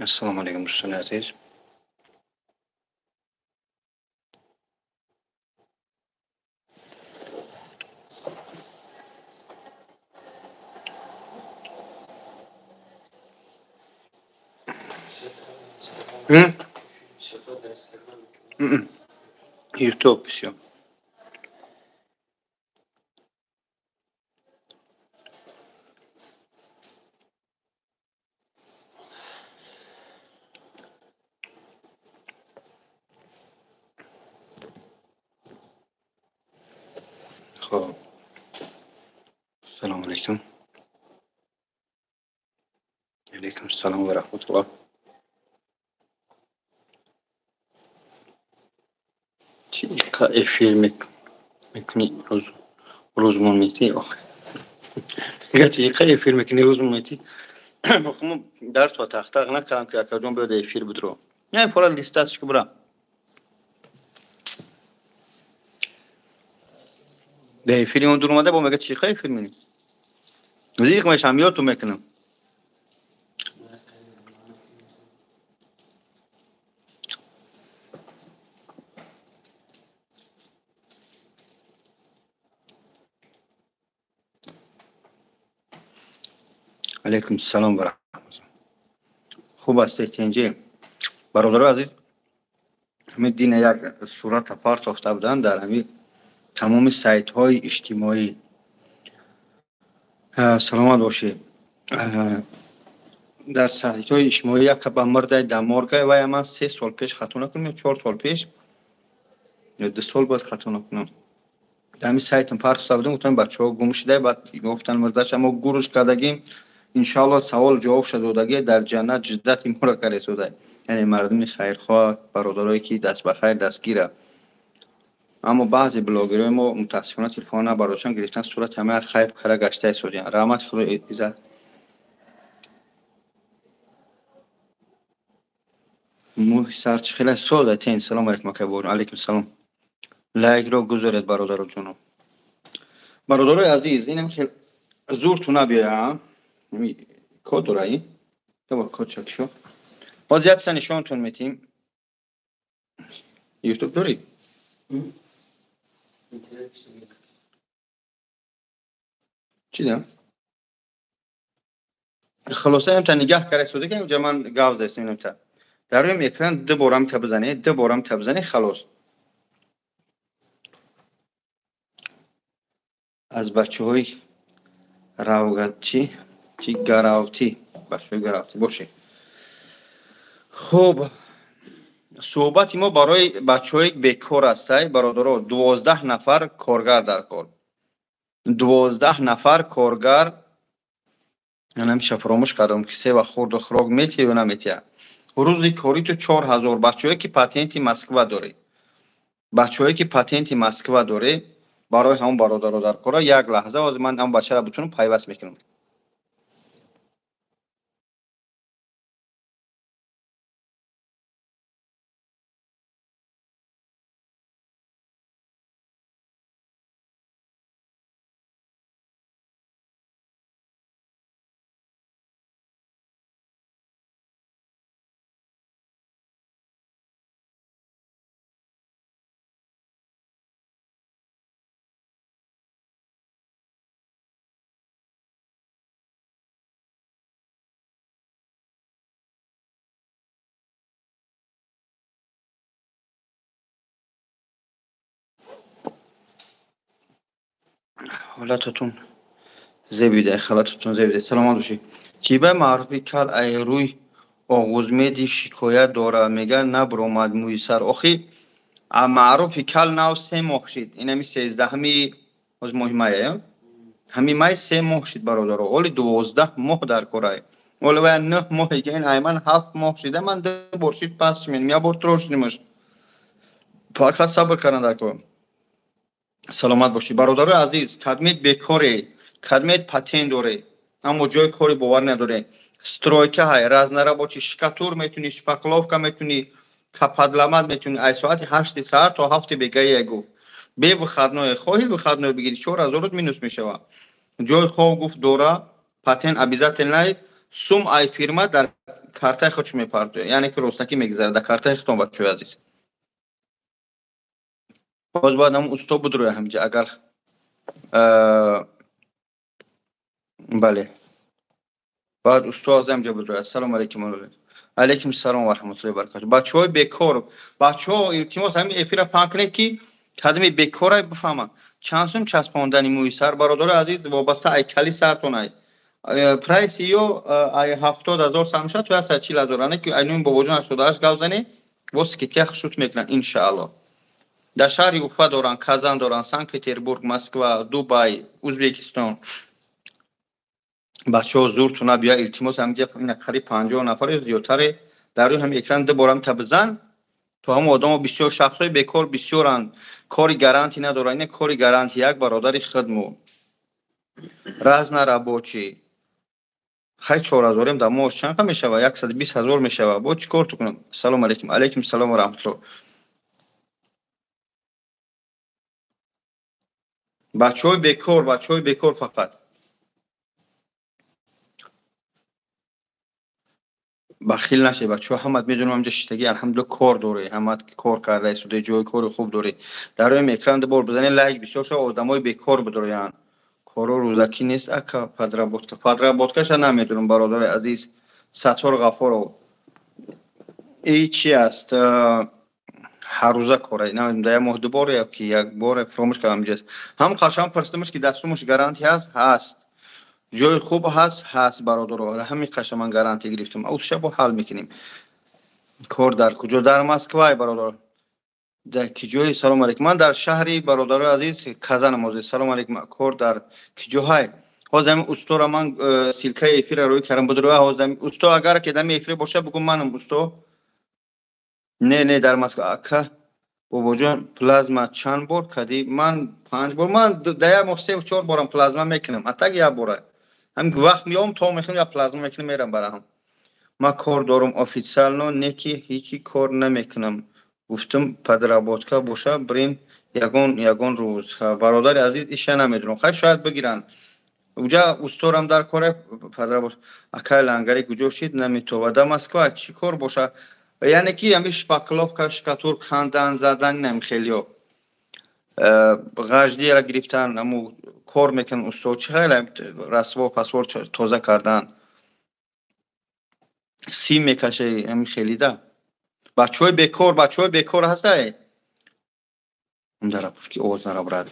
Ассалому алайкум, дӯстони азиз. Ютуб, все. Хоб, ассалому алайкум. Алайкум ассалом ва раҳматуллоҳ. Чӣ қа эфир мекунӣ, рӯзмон метӣ охи? Мега чӣ қа эфир мекунӣ, рӯзмон метӣ? Охи, мо дарс ва тахтақ накардам, ки акаҷон биёд эфир будро. Не, фора листатш ки бура. Да эфири он дур омада бо мега чӣ қа эфир менӣ? Зиқ мешам, ёдту мекунам. Алайкум салом ва раҳматуллоҳ. Хуб ҳастед, тинҷӣ? Бародарои азиз, ҳамин дина як сурата партофта буданд дар ҳамин тамоми сайтҳои иҷтимоӣ. Саломат бошед. Дар сайтҳои иҷтимоӣ як ба мурдай даморгай вай ман 3 сол пеш, хато накунам, ё 4 сол пеш, ё 2 сол бояд, хато накунам, дар ҳамин сайтам партофта будам. Гуфтам, бачаҳо гум шуда, баъд гуфтан мурдаша мо гуруш кардагим, иншоалло савол ҷавобша додагӣ, дар ҷаннат ҷиддати моро каресода. Яъне мардуми хайрхоҳ, бародарое ки даст ба хайр дастгира. Аммо баъзе блогерҳои мо мутаассифона телефон набардоштан, гирифтан сурати ҳамаи хайб кара гашта истодиян. Раҳмати Худо, иззат. Мӯи сар чӣ хеле сода тен. Салом алайкум, акай бор. Алайкум салом. Лайкро гузоред, бародаро ҷоно. Бародарои азиз, инам хел зурту набиёя. Код дора ин? Ё код чакшо. Боз як са нишонтон метим. Ютуб дорӣ? Чӣ да? Хулоса, инамта нигаҳ кара истода, ки инҷа ман гав застем инамта. Дар рӯи экран ду борам та бизанед, ду борам та бизанед, халос. Аз бачаҳои равгатчӣ чӣ гаравтӣ, бачаҳои гаравтӣ бошед. Хуб, суҳбати мо барои бачаҳои бекор ҳастай, бародаро. 12 нафар коргар дар кор, 12 нафар коргар. Ҳамиша фаромӯш кардам, ки се вақт хӯрду хӯрок метия ё наметия. Рӯзи кори ту 4000. Бачаҳое ки патенти Москва дорӣ, бачаҳое ки патенти Москва дорӣ, барои ҳамон бародаро дар кора. Як лаҳза, ҳозир ман ҳамон бачаро бутунам пайваст мекунам. Ҳолататон зебида, халататон зебида, саломат бошед. Чӣ ба маъруфи кал ай рӯй оғузмеди шикоят дора, мега набуромад мӯи сар. Охи, маъруфи кал нав 3 моҳ шид, инами 13-ҳами ҳоз моҳи мая, ҳами май 3 моҳ шид, бародаро. Оли 12 моҳ дар корай. Оли вая 9 моҳе ки ин айман 7 моҳ шида, ман ду бор шид пас шимем, як бор трошнимаш. Фақат сабр кардан дар кор. Саломат бошед, бародарои азиз. Кадмет бекоре, кадмет патент доре, аммо ҷои кори бовар надоре. Стройка ҳай, разнорабочий, штукатур метунӣ, шпаклёвка метунӣ, кападломат метунӣ. Ай соати 8-и саҳар то 7-и бегаия гуфт, бе выходное. Хоҳӣ выходное бигирӣ, 4000-от минус мешавад. Ҷои хоб гуфт дора, патент обязательно, сум ай фирма дар картаи худш мепартояд, яъне ки ростакӣ мегузарад дар картаи худтон, бачаҳои азиз. Боз бояд ҳамн усто будроя ҳамҷа, агар бале, бояд усто аз ҳамҷа будроя. Ассалому алайкум. Алайкум салом ва раҳматуллоҳи ва баракатуҳ. Бачаҳои бекор, бачаҳо, илтимос, ҳамин эфира паҳн кунед, ки кадами бекорай бифаҳманд. Чанд сум часпондани мӯи сар, бародарои азиз? Вобаста ай кали сартон, ай прайси ё ай 70 000 сар мешавад то 140 000. Ане ки ай нуми бобоҷон 88 гап занӣ, бо скидка хушут мекунанд, иншааллоҳ. Дар шаҳри Уфа доранд, Казан доранд, Санкт Петербург, Москва, Дубай, Узбекистон. Бачаҳо, зуртуна бия, илтимос. Ҳамиҷа ина қариб 50 нафар ё зиёдтаре дар рӯи ҳами экран ду борам та бизан, то ҳамон одамо бисёр, шахсҳои бекор бисёранд, кори гарантӣ надоранд. Ина кори гарантӣ, як бародари хидму разнорабочий. Хай, 4000-ем дар моҳ чанд қа мешава? 120 000 мешава. Бо чӣ кор ту кунам? Ассалому алайкум. Алайкум салом ва раҳматуллоҳ. Бачаҳои бекор, бачаҳои бекор, фақат бахил нашед, бачаҳо. Ҳамат медонам, ҳамҷа шиштагӣ, алҳамдулилла, кор дорӣ, ҳамат кор карда истода, ҷои кори хуб дорӣ. Дар рӯи экран ду бор бизанед, лайк бисёр шава, одамои бекор бидороянд. Коро рӯзакӣ нест, ака? Подработка, подработкаша намедонам, бародари азиз. Саттор Ғафоров, и чи аст? Ҳаррӯза кора, намедонам, дар як моҳ ду бор ё ки як бор, фаромӯш кардам. Ҳамҷаст ҳам қашан пурсидамш, ки дар сумаш гарантия ҳаст? Ҳаст. Ҷои хуб ҳаст? Ҳаст, бародаро. Ҳамин қаша ман гарантия гирифтам, усша бо ҳал мекунем. Кор дар куҷо? Дар Москвай, бародар. Дар ки ҷои? Салому алейкум. Ман дар шаҳри, бародарои азиз, Казанам ҳозир. Салому алейкум. Кор дар ки ҷоҳай? Ҳозир ҳамин устора ман ссылкаи эфира рӯй кардам, будро. Ҳозир ҳамин усто, агар ки дами эфир боша, бугӯ манам усто. Не, не, дар Москва. Ака бобоҷон, плазма чанд бор кардӣ? Ман панҷ бор. Ман дар як моҳ се чор борам плазма мекунам, а так як бора. Ҳамин вақт меом, то мехӯрам, я плазма мекунам, мерам бараҳам. Ман кор дорум официально, не ки ҳечи кор намекунам. Гуфтум, подработка боша, бирем ягон ягон рӯз. Бародари азиз, иша намедонам, хай, шояд бигиранд. Уҷа усторам дар коре подработ. Акай, лангари куҷо шид наметова? Дар Москва. Чӣ кор боша? Яъне ки ҳами шпаклёвка, штукатур кандан, задан, инам хелиё, ғаждияра гирифтан, аму кор мекунанд усто. Чӣ хеле раствор пасвор тоза кардан, сим мекаше, ҳами хелида. Бачаҳои бекор, бачаҳои бекор ҳастай? Дарапушки овоз нарабрад.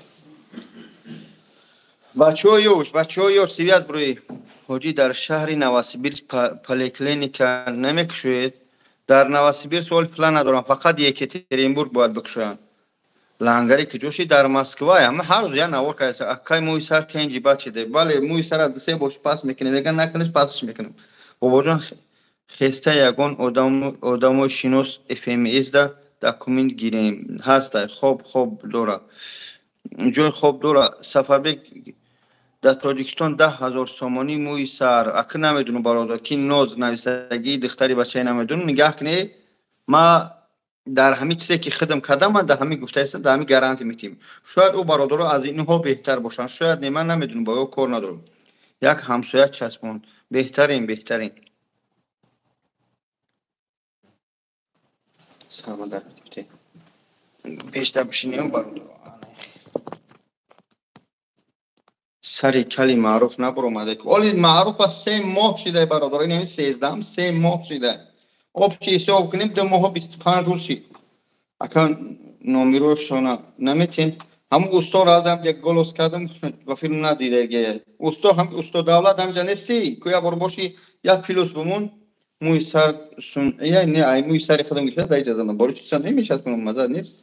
Бачаҳои ёш, бачаҳои ёш, связь брои. Ҳоҷӣ, дар шаҳри Новосибирск поликлиника намекушоед? Дар Новосибирск оли план надорам, фақат Екатеринбург бояд бикушоянд. Лангари куҷо шид? Дар Москва. Ама ҳар рӯз як навор карда. Акай, мӯи сар тенҷи бад шиде? Бале, мӯи сара дусе бош пас мекунем, меган накунеш, пасш мекунем. Бобоҷон, хеста ягон одамои шинос ФМС да документ гирем ҳастай? Хоб дора, ҷои хоб дора. Сафарбек, дар Тоҷикистон 10 000 сомонӣ мӯи сар? Ака, намедонам, бародар, ки ноз нависагӣ, духтари бачае, намедонам. Нигаҳ кунед, ма дар ҳамин чизе ки хидм кардам, ман дар ҳамин гуфтаистам, дар ҳамин гарантия метиҳем. Шояд ӯ бародаро аз инҳо беҳтар бошанд, шояд не, ман намедонам, бо ё кор надорам. Як ҳамсоя часпонд. Беҳтарин, беҳтарин. Саломат. Пешта бишинем, бародаро. Сари кали Маъруф набуромада. Оли Маъруфа 3 моҳ шида, бародаро, ин 13-ам, 3 моҳ шида. Общий ҳисоб кунем, 2 моҳо 25 рӯз шид. Ака, номерошона наметен? Ҳамун усто разам як голос кардам, ба филм надидаге. Усто, ҳам усто Давлат ҳамҷа нести? Ку як бор боши, як плюс бимон. Мӯи сар сунъия не, ай мӯи сари худам гирифта, дар иҷа задам. Бори чи сунъӣ мешавад, маза нест.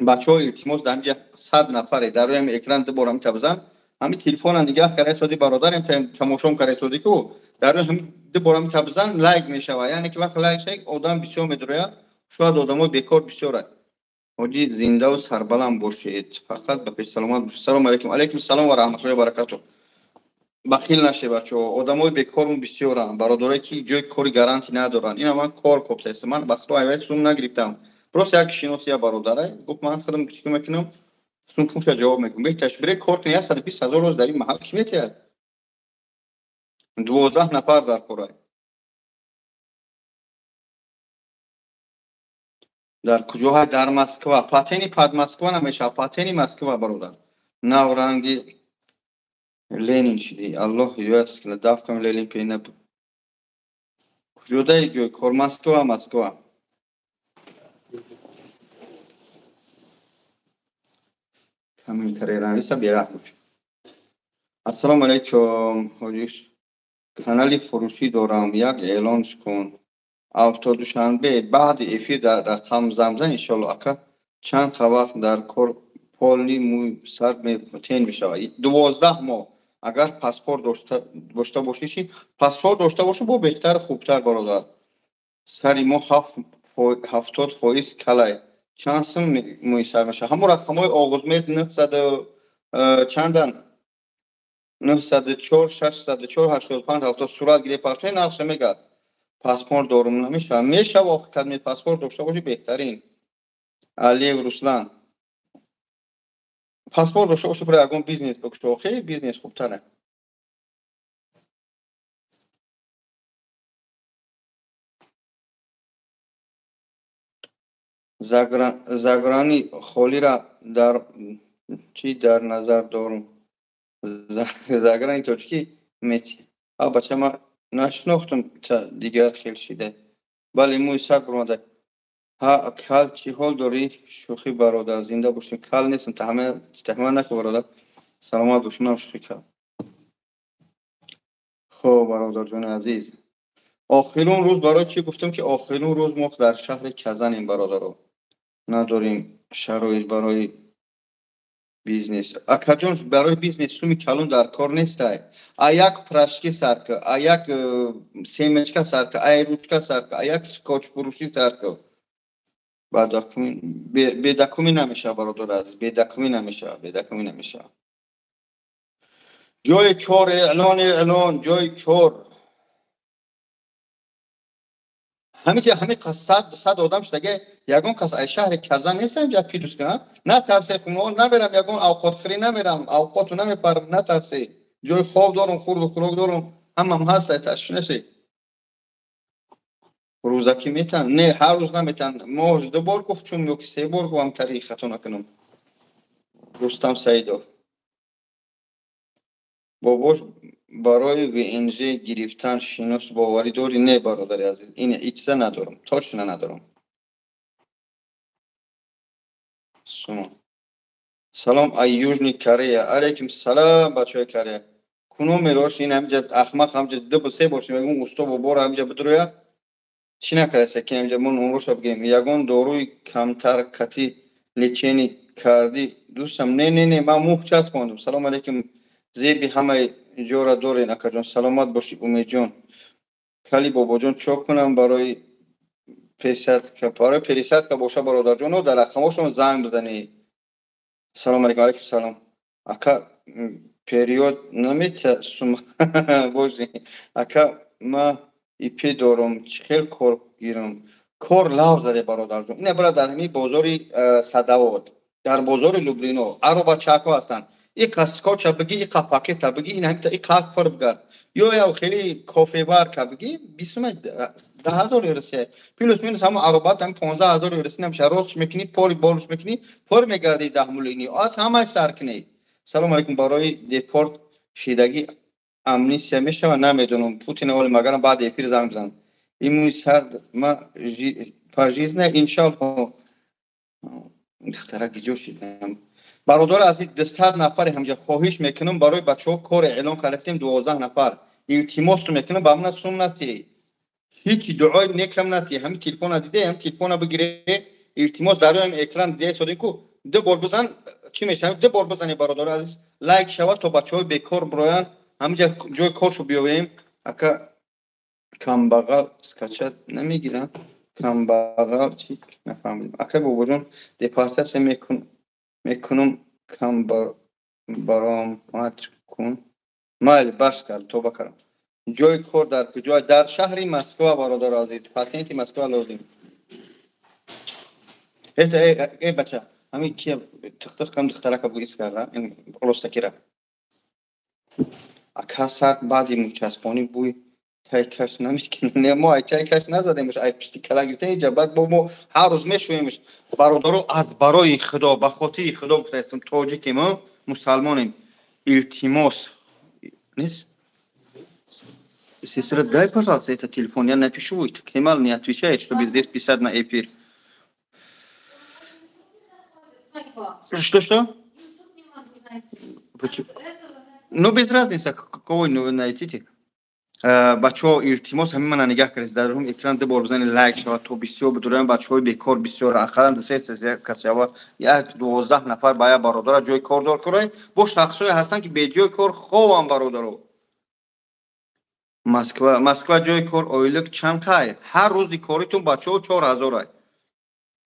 Бачаҳо, илтимос, дар ҳамҷа 100 нафаре дар рӯи ҳами экран ду бор ҳами табзан. Ҳами телефона нигаҳ карда соди, бародарем, тамошом карда соди, ку дар рӯи ҳами ду бор ҳами табзан, лайк мешавад. Яъне ки вақт лайк шавад, одам бисёр медурояд, шояд одамои бекор бисёрад. Ҳоҷӣ, зиндаву сарбаланд бошед, фақат ба пеш, саломат бошед. Салому алайкум. Алайкум салом ва раҳматуллоҳи ва баракатуҳ. Бахил наше, бачаҳо, одамои бекормон бисёранд, бародарое ки ҷои кори гарантӣ надоранд. Ина ман кор коптаистам, ман басро айвай сум нагирифтам, просто як шинос, як бародарай гуфт, ман худам чӣ мекунам. Сум пуша ҷавоб мекунам. Беҳташ бире кор кунӣ, 120 000 рӯз дар ин маҳал ки метиҳад? 12 нафар дар корай. Дар куҷо? Дар Москва. Патени пад Москва намешавад, патени Москва бародар. Навранги Ленин шиди. Аллоҳ ҳидоят кунад. Дафтам Ленин пена. Куҷодаи ҷой кор? Москва, Москва. Комментарий нависа, бераҳм бош. Ассалому алайкум, ҳоҷи. Канали фурӯшӣ дорам, як эълонш кун. Авто душанбе баъди эфир дар рақам замзан иншоалло. Ака, чанд вақт дар кор поли мӯй сар тен мешавад? 12 моҳ. Агар паспорт дошта бошӣ, чи паспорт дошта бошӣ, бо беҳтар, хубтар бародар. Сари мо 70% калай. Чанд сум мӯи сар мешавад? Ҳамон рақамҳои оғузмед 900 чандан? 904 604 85 70 сурат гире партои нақша мегад. Паспорт дорум намешавад? Мешава, охи кадме паспорт дошта бошӣ беҳтарин. Алиев Руслан. Паспорт дошта бошӣ, бира ягон бизнес бикушо, охи бизнес хубтаре. Заграни холира дар чӣ дар назар дорум? Заграни тоҷикӣ мети. А бача, ма нашинохтум, дигар хел шида. Бале, мӯи сар буромада. Ҳа, кал чӣ ҳол дорӣ? Шӯхӣ бародар, зинда бошем. Кал нестам, таҳмин накун бародар. Саломат бош, манам шӯхӣ кардам. Хоб, бародарҷони азиз. Охирун рӯз барои чӣ гуфтам ки охирун рӯз мо дар шаҳри Казанем бародаро. Надорем шароит барои бизнес. Акаҷон, барои бизнес суми калон дар кор нестай. А як прашки сар ка, а як семечка сар ка, а ручка сар ка, а як скотч фурӯшӣ сар ка. Бедакумӣ намешавад бародар азиз, бедакумӣ намешавад, бедакумӣ намешавад. Ҷои кор эълон, эълон, ҷои кор. Ҳамиҷа ҳами 100 одам шудаге, ягон кас ай шаҳри Казан нестам ҷа пилус кунам. Натарсе, хуно намерам, ягон авқотхӯрӣ намерам, авқоту намепарам, натарсе. Ҷои хоб дорум, хурду хӯрок дорум, ҳамам ҳаст, ташвиш нашед. Рӯзакӣ метан? Не, ҳар рӯз наметан. Моҳ 2 бор гуфт, чун ё ки 3 бор гуфтам, тариқи хато накунам. Рустам Саидов. Бобош, барои ВНЖ гирифтан шинос боварӣ дорӣ? Не, бародари азиз, ин ҳеҷ чиза надорам, точно надорам. Сума. Салом ай Южный Корея. Алейкум салам, бачаҳои Корея. Куно мерош ин ҳамҷа ахмақ ҳамҷа 2 3 бор мегӯм усто бобора ҳамҷа бидроя. Чӣ накардаст ки ҳамҷа мо номроша бигирем. Ягон доруи камтар кати лечени кардӣ дӯстам? Не, не, не, ман мӯх часпондум. Салом алейкум. Зеби ҳамаи ҷора дорен акаҷон. Саломат бошӣ Умедҷон. Кали бобоҷон, чо кунам барои пересадка? Барои пересадка боша бародарҷоно, дар рақамҳошон занг бизанед. Салом алейкум. Алейкум салом. Ака, период наметия сум божи. Ака, ма ИП дорум, чӣ хел кор гирам? Кор лав заде бародарҷон. Ина бира дар ҳамин бозори Садавод, дар бозори Люблино аробачакҳо ҳастанд. Иқа скотча бигӣ, иқа пакета бигӣ, ин ҳамита иқа кор бигар. Ё яв хеле кофебарка бигӣ, бисума 10 000 евросия. Плюс минус ҳама аробат ҳам 15 000 евросия намеша. Ростш мекунӣ, пори болш мекунӣ, пор мегардӣ даҳмулини. Аз ҳамаи сар кунӣ. Салом алейкум, барои депорт шидагӣ амнистия мешавад? Намедонам. Путин оли магарам баъди эфир занг бизанам. Ин мӯи сар ма пожизненно иншалло. Духтара гиҷо шидам. Бародари азиз, 200 нафаре ҳамҷа хоҳиш мекунам, барои бачаҳо кор эълон кардастем, 12 нафар. Илтимос мекунам, ба ман сум натӣ. Ҳеҷ дуои некам натӣ. Ҳамин телефона диде, ҳамин телефона бигире. Илтимос, дар рӯи экран диде содин ку 2 бор бизан, чӣ мешавад? 2 бор бизани бародари азиз, лайк шавад то бачаҳои бекор бироянд. Ҳаминҷа ҷои коршо биёвем. Ака, камбағал скачат намегирам. Камбағал чӣ нафаҳмидем. Ака бобоҷон, депортатсия мекунам, кам баромад кун. Майли, баш кард, тоба кардам. Ҷои кор дар куҷо? Дар шаҳри Москва бародари азиз, патенти Москва лозим. Э бача, Ҳамин кия тиқ-тиқ кам духтарака буис карда, ин ростакира. Ака сар баъди мучаспонӣ бӯй тай каш намекунем. Мо ай тай каш назадемш, ай пишти кала гирифтем инҷа, баъд бо мо ҳар рӯз мешӯемш. Бародаро, аз барои Худо, ба хотири Худо гуфтаистам, тоҷикем, мусалмонем. Илтимос. Нест? Сестра, дай, пожалуйста, этот телефон, я напишу, Кемал не отвечает, чтобы здесь писать на эфир. Что-что? Почему? Ну, без разницы, какого вы найдите. Бачаҳо, илтимос, ҳамин мана нигаҳ кардед, дар рӯм экран ду бор бизанед, лайк шавад, то бисёр бидурем. Бачаҳои бекор бисёр, ақаллан се кас шава, 1-12 нафар ба як бародара ҷои кор дор кунед. Бо шахсое ҳастанд, ки беҷои кор хованд, бародаро. Москва, Москва ҷои кор ойлик чанд қай? Ҳар рӯзи коритон, бачаҳо, 4000 ай.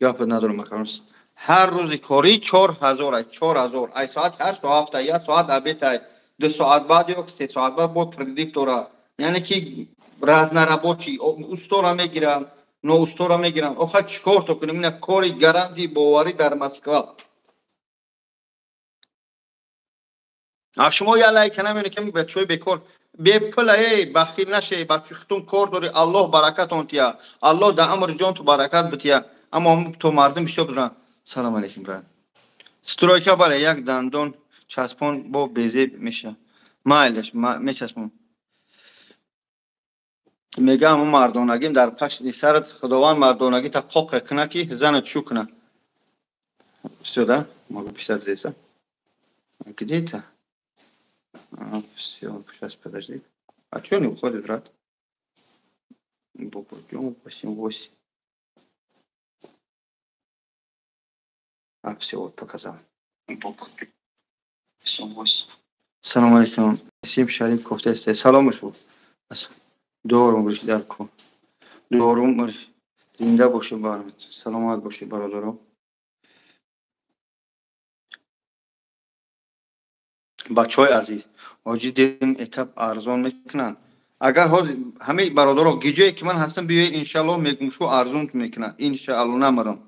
Гап надорам, акарос. Ҳар рӯзи корӣ 4000 ай, 4000. Ай соати 8 то 7, як соат обед ай, 2 соат баъд ё 3 соат баъд бо перерыв дора. Яъне ки разнорабочий, устора мегирам, ноустора мегирам. Охир чӣ кор то кунем? Ина кори гаранти боварӣ дар Москва. А шумо я лайка намекунед, ки бачаҳои бекор бепул, эй, бахил наше, бачаи кор дори, Аллоҳ баракатон тия, Аллоҳ дар амри ҷон ту баракат бития. Аммо то мардум бисёр бидонанд. Салом алейкум, брат. Стройка, бале, як дандон часпон бо безеб меша. Майлаш, мечаспон. Мегам мардонагим дар пашти сарат Худованд мардонагӣ та қоқе куна, ки занат чӯ куна. Всё, да? Могу писать здесь, а? Где это? Всё, сейчас, подожди. А чё не уходит, брат? 8, 8. А, всё, вот показал. 8, 8. Салом алейкум. Сим Шариф кофтесте. Салом буд. Дорум боши дар ко. Дорум боши. Зинда боши барам. Саломат боши, бародаро. Бачаҳои азиз, ҳоҷи дим этап арзон мекунанд. Агар ҳозир ҳамаи бародаро гиҷое ки ман ҳастам биёед, иншааллоҳ мегум шу арзон мекунанд. Иншааллоҳ намарам.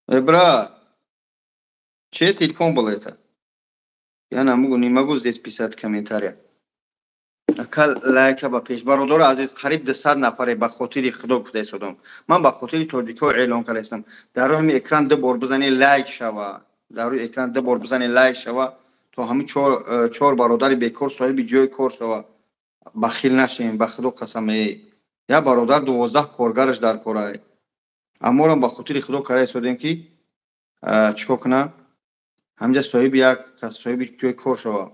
Э, брат, чей телефон был это? Я не могу здесь писать комментария. Ака лайка ба пеш. Бародари азиз, қариб 200 нафаре, ба хотири Худо гуфта истодам. Ман ба хотири тоҷикҳо эълон карда истам. Дар рӯи экран ду бор бизанед, лайк шава. Дар рӯи экран ду бор бизанед, лайк шава, то ҳамин чор бародари бекор соҳиби ҷои кор шава. Бахил нашем, ба Худо қасам. Як бародар 12 коргараш дар корай. Аморам ба хотири Худо карда истодем, ки чӣ кор кунам? Ҳаминҷа соҳиби як кас соҳиби ҷои кор шава.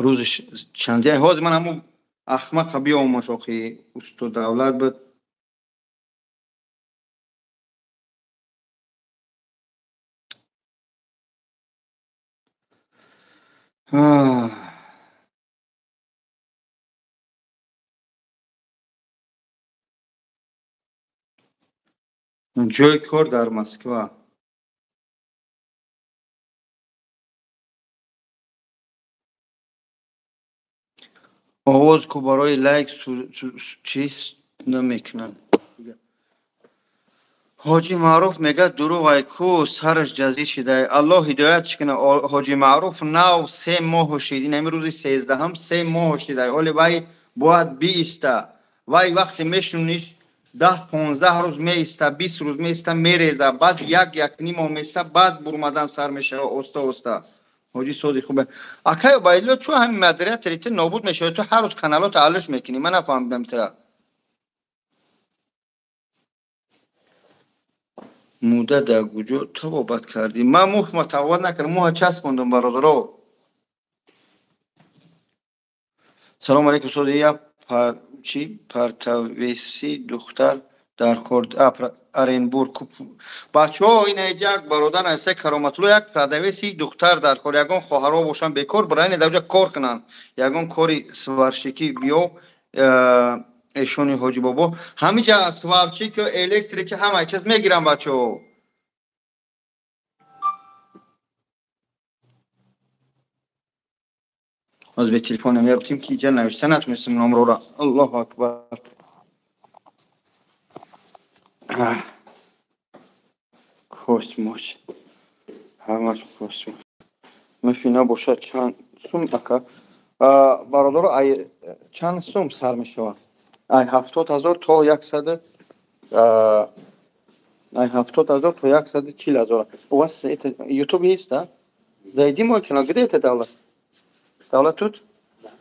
Рӯзи чанди ҳозир ман ҳамун ахмақа биёмаш, охи устод давлат буд. Ҷои кор дар Москва. Овоз ку барои лайк чиз намекунанд. Ҳоҷи Маъруф мегӯяд, дурӯғ ай ку, сараш ҷазир шидай. Аллоҳ ҳидоятш кунад. Ҳоҷи Маъруф нав 3 моҳ шид. Ин ҳамин рӯзи 13-ҳам 3 моҳ шидай. Оле вай бояд бииста. Вай вақте мешуниш 10-15 рӯз меиста, 20 рӯз меиста, мереза, баъд як як ним моҳ меиста, баъд бурмадан сар мешава оста оста. Ҳоҷи соди хубе. Акай Убайдулло, чун ҳамин модератори ту нобуд мешавад, ту ҳар рӯз каналото алиш мекунӣ, ман нафаҳмидам тура. Муда дар куҷо табобат кардӣ? Ман муҳма табобат накардам, муҳа часпондам, бародаро. Салом алейкум, соди, як чи партавеси духтар дар кор Оренбург. Бачаҳо, ин як бародар нависта, Кароматулло, як продавеси духтар дар кор, ягон хоҳарҳо бошанд бекор, барои дар ҷо кор кунанд, ягон кори сварщикӣ биё. Эшони Ҳоҷи Бобо. Ҳамиҷа сварщик, электрики, ҳама чиз мегирам, бачаҳо. Ҳозир бе телефонам меёбтим, ки иҷа навишта натунистем номрора. Аллоҳу акбар. Космос. Ҳамаш космос. Машина бошад чанд сум, ака? Бародаро, ай чанд сум сар мешавад? Ай 70 000 то 100, ай 70 000 то 140 000. У вас это YouTube есть, да? Зайди мой канал. Где это Давлат? Давлат тут? Да.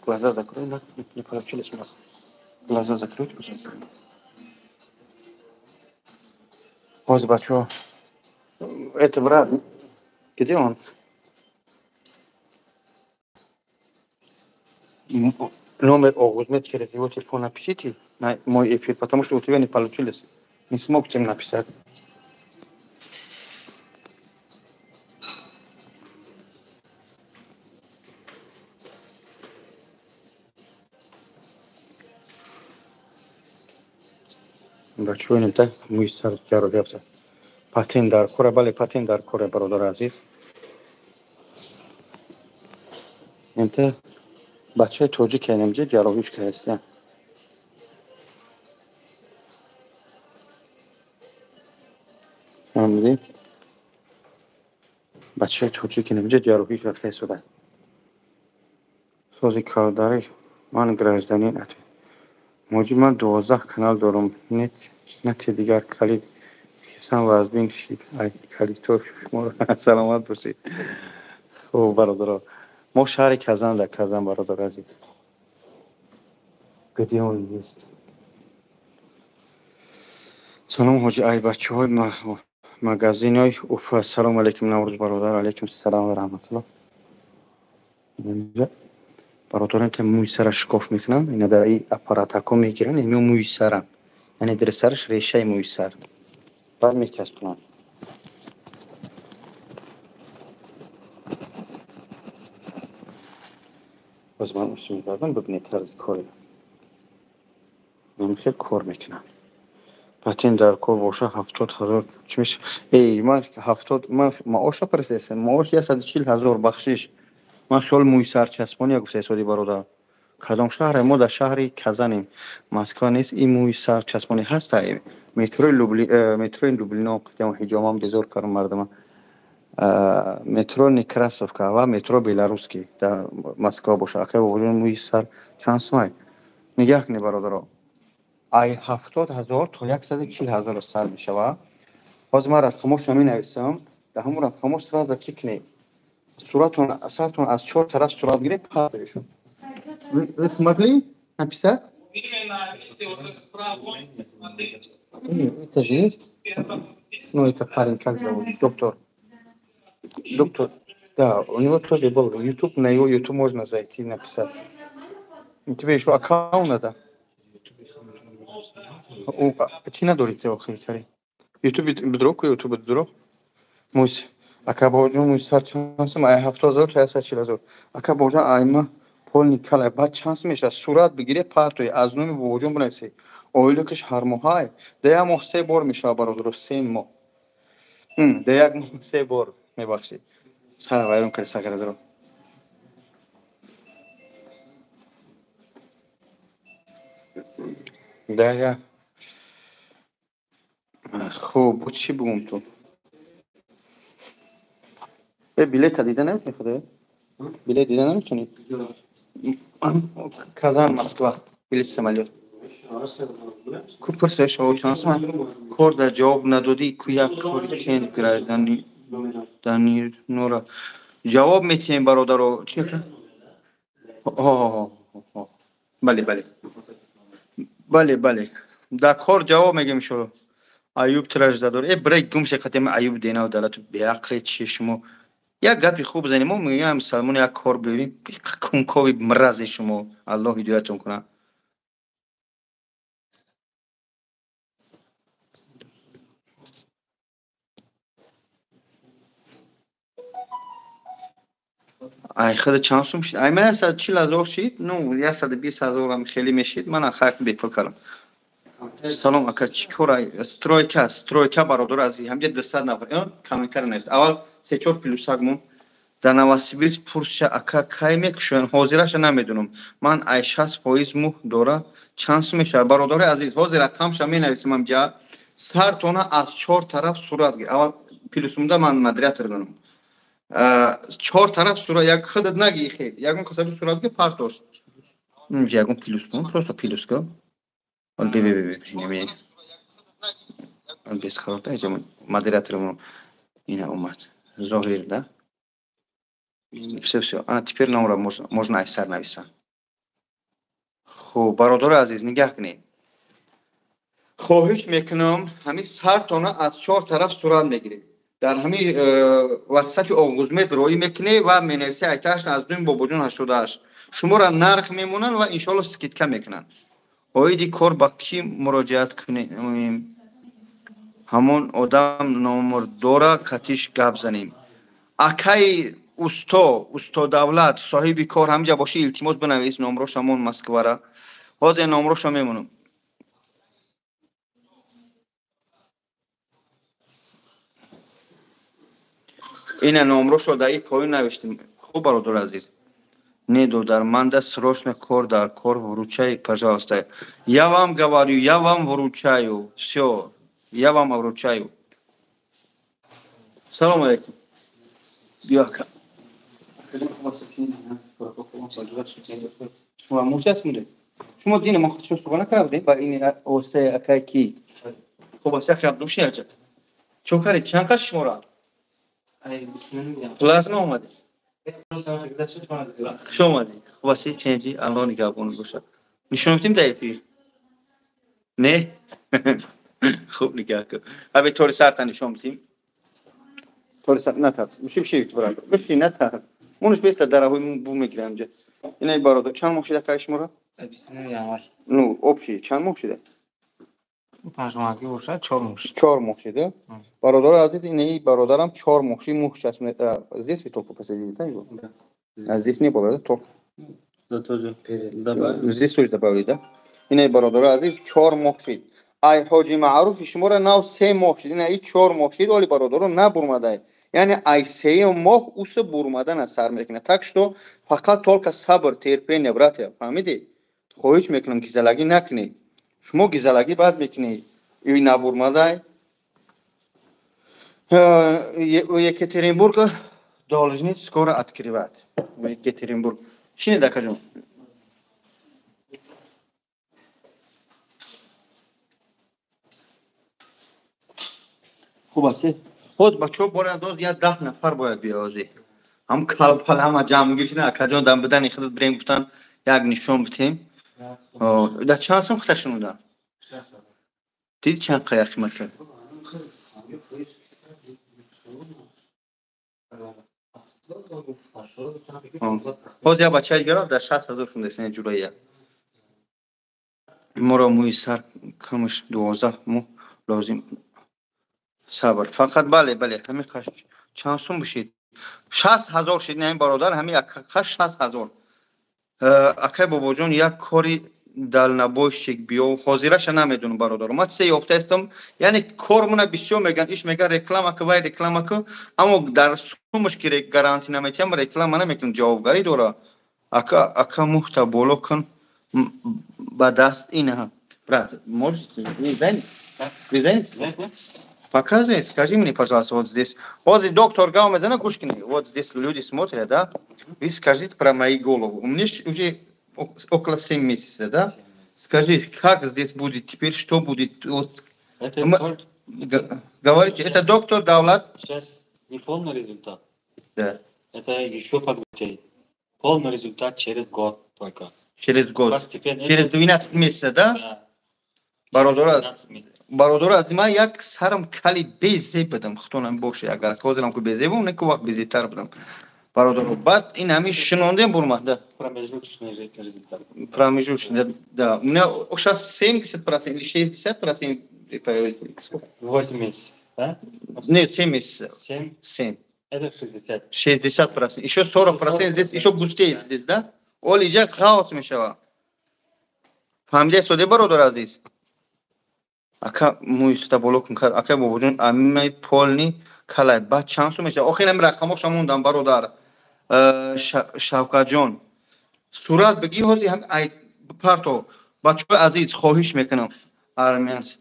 Глаза закрой, на, не получилось у нас. Глаза закройте, пожалуйста. Ой, бачо. Это брат. Где он? Номер Огузмед через его телефон напишите на мой эфир, потому что у тебя не получилось. Не смог тем написать. Бачаҳо, инта мӯи сар ҷарроҳӣ афзад. Патент дар кора, бале, патент дар кора, бародари азиз. Инта бачаи тоҷик инамҷа ҷарроҳиш кардастан. Фаҳмидӣ? Бачаи тоҷик инамҷа ҷарроҳиш рафта истода. Сози калдари ман гражданин атвед. Муҷиб, ман 12 канал дорам. Нет, нати дигар калид хисан вазбин шид. Ай калидтор шуморо саломат бошед. Хуб, бародаро. Мо шаҳри Казан, дар Казан, бародари азиз. Где он есть? Салом, ҳоҷи, ай бачаҳои магазинои Уфа. Салом алейкум, Наврӯз бародар. Алейкум салом ва раҳматуллоҳ. Бародарон, ки мӯи сара шикоф мекунанд, ина дар ин аппаратако мегиранд, ин мӯи сара. Яъне дар сараш решаи мӯи сар. Баъд мечаспонанд. Боз ман усул мекардам, бибинед тарзи кори. Ман хел кор мекунам. Патент дар кор боша 70 000 чӣ меша? Эй, ман 70, ман маоша пурсидам. Маош 140 000, бахшиш. Ман хиёл мӯи сарчаспония гуфта истоди, бародар. Кадом шаҳре? Мо дар шаҳри Казанем. Москва нест, ин мӯи сарчаспонӣ ҳаст. Метрои Лубли, метрои Люблино, қитям ҳиҷомам безор кардам мардума. Метро Некрасовка ва метро Беларусский дар Москва боша. Акай бобоҷон, мӯи сар чанд сумай? Нигаҳ кунед, бародаро. Ай 70 000 то 140 000 сар мешава. Ҳозир ман рақамошро менависам. Дар ҳамон рақамош сразу чӣ кунед? Суратон, сартон аз чор тараф сурат гиред, партоишон. Вы смогли написать? Это же есть? Ну, это парень, как зовут? Доктор. Доктор. Да, у него тоже был YouTube, на его YouTube можно зайти и написать. Тебе еще аккаунт надо? Чӣ надорӣ ты охири? YouTube бидро ку, YouTube бидро. Мусь. Ака бобоҷон, мӯи сар чанд сум? Ай 70 000 то 140 000. Ака бобоҷон, ай ма полный калай. Баъд чанд сум мешавад? Сурат бигире, партои аз номи бобоҷон бинависед. Оилакаш ҳар моҳай. Да як моҳ се бор мешавад, бародаро, 3 моҳ. Да як моҳ се бор, мебахшед. Сара вайрон карди, саградро. Да як. Хуб, бо чӣ бигӯм ту? Э, билета дида наметавонӣ худоё? Билет дида наметавонӣ? Казан, Москва. Билет самолёт. Ку пурсиш чанд сум? Кор дар ҷавоб надодӣ, ку як кори кент граждани Данинора. Ҷавоб метиҳем, бародаро. Чӣ? Бале, бале. Бале, бале. Дар кор ҷавоб мегем иншоалло. Аюб тражда дор. Э, брек гум ше қатем Аюб денав далату беақле чи шумо. Як гапи хуб занем, мо мегӯям мусалмон як кор биёрем, кункови мразе шумо. Аллоҳ ҳидоятон кунад. Ай худ чанд сум шид? Ай ман 140 ҳазор шид, ну 120 ҳазорам хеле мешид, ман хайр бепул кардам. Салом ака, чӣ кор? Стройка, стройка, бародар азиз, ҳамҷа 200 нафар комментар навист. Аввал 3-4 плюсак мон. Дар Новосибирск пурсша ака, кай мекушоянд? Ҳозираша намедонам. Ман ай 60% мӯҳ дора, чанд сум мешавад? Бародари азиз, ҳозир рақамша менависам ҳамҷа. Сартона аз чор тараф сурат гир. Аввал плюсумда ман модератор дорам. Чор тараф сурат, як худат наги хел, ягон касаби сурат гир, партош. Инҷа ягон плюс мон, просто плюс ка. Бе бе бе бе. Без харота, инҷа модератор ина омад. Зоҳир, да? Все, все. Ана теперь номра можно ай сар нависан. Хуб, бародари азиз, нигаҳ кунед. Хоҳиш мекунам, ҳамин сартона аз чор тараф сурат мегиред. Дар ҳамин ватсапи Оғузмед роӣ мекунед ва менависи айтааш аз думи Бобоҷон 88. Шуморо нарх мемонанд ва иншоалло скидка мекунанд. Оиди кор ба кӣ муроҷиат кунем? Ҳамон одам номр дора, катиш гап занем. Акаи усто, усто Давлат, соҳиби кор ҳамҷа бошӣ, илтимос бинавис номрош ҳамон Москвара. Ҳозир номроша мемонам. Ина номрошо дар ин поён навиштем. Хуб, бародар азиз. Не, додар, манда срочно кор дар кор, выручай, пожалуйста. Я вам говорю, я вам выручаю. Все, я вам вручаю. Салом алейкум. Биё ака. Шумо мӯчас мунде? Шумо дина мо худшон суға накардем ба ин осаи акай ки? Хуб, аса хаб души аҷа. Чо каред? Чанд қаш шумора? Плазма омади. Хуш омадӣ. Хуб аси, ченҷи, Аллоҳ нигаҳбон бошад. Нишон медиҳем дар эфир? Не? Хуб, нигаҳ кун. Аби тори сарта нишон медиҳем. Тори сар натарс. Биши, биши, бародар. Биши, натарс. Мунш беста дараҳои бу мегирам инҷа. Ина бародар, чанд моҳ шуда акай шуморо? 29 январ. Ну, общий чанд моҳ шуда? 5 моҳ бошад, 4 моҳ шуд. 4 моҳ шуда? Бародари азиз, ина бародарам 4 моҳ шуд, мӯҳ часб. Здесь вы только посадили, да, его? Да. А здесь не было, да, только? Да, тоже добавили. Здесь тоже добавили, да? Ина бародари азиз, 4 моҳ шуд. Ай ҳоҷи Маъруфи шуморо нав 3 моҳ шуд. Ина 4 моҳ шуд, оли бародаро набурмадай. Яъне ай сеюм моҳ уса бурмадана сар мекунад. Так что фақат только сабр, терпение, братья, фаҳмидед? Хоҳиш мекунам, гизалагӣ накунед. Шумо гизалагӣ бад мекунед. И набурмадай. Екатеринбург должны скоро открывать. Екатеринбург. Шинед, акаҷон. Хуб аст? Ҳоз бачаҳо бояд доз я 10 нафар бояд биёзӣ. Ҳам калпал ҳама ҷамъ гирифтин, акаҷон дам бидани худат бирем, гуфтан як нишон битем. Да чанд сум худашон уда? Диди чанд қая қимат шуд? Ҳоз як бачаи дигар дар 60 ҳазор шуд, ҷураия. Моро мӯи сар камаш 12 моҳ лозим. Сабр. Фақат бале, бале, ҳамин қаш чанд сум бишид? 60 ҳазор шид, не, бародар, ҳамин як қаш 60 ҳазор. Акай Бобоҷон, як кори далнабойщик биё, ҳозираша намедонам, бародар. Ман чизе ёфта истам, яъне кормона бисёр мегӯянд, иш мегӯяд реклама ку, вай реклама ку, аммо дар сумаш ки гарантӣ наметиҳам, реклама намекунам, ҷавобгарӣ дора. Ака, ака мухта боло кун ба даст ина. Брат, можете, вы занят? Вы занят? Показывай, скажи мне, пожалуйста, вот здесь. Вот доктор Гаумезана Кушкин, вот здесь люди смотрят, да? Вы скажите про мою голову. У меня уже около 7 месяцев, да? Скажи, как здесь будет теперь, что будет? Вот. Это только... Говорите, сейчас, это доктор Давлат. Сейчас не полный результат. Да. Это еще подготовить. Полный результат через год только. Через год. Постепенно. Через 12 месяцев, да? Да. Бародаро, аз ман як сарам кали безеб будам, худтонам боше, агар ҳозирам ку безебум, не ку вақт безебтар будам. Бародаро, баъд ин ҳамин шинондем бурмад, да. Промежуточный результат. Промежуточный, да. У меня сейчас 70% или 60% появится. 8 месяцев, да? Нет, 7 месяцев. 7? 7. Это 60. 60%. Еще 40% здесь, еще густеет здесь, да? Ол иҷа ғавс мешава. Фаҳмидаи соде, бародар азиз? Ака, мӯи сута боло кун. Ака бобоҷон, амимаи полный калай баъд чанд сум мешава? Охир ами рақамоша мондам, бародар. Шавкатҷон, сурат бигӣ, ҳози ай парто. Бачаҳои азиз, хоҳиш мекунам, армянс,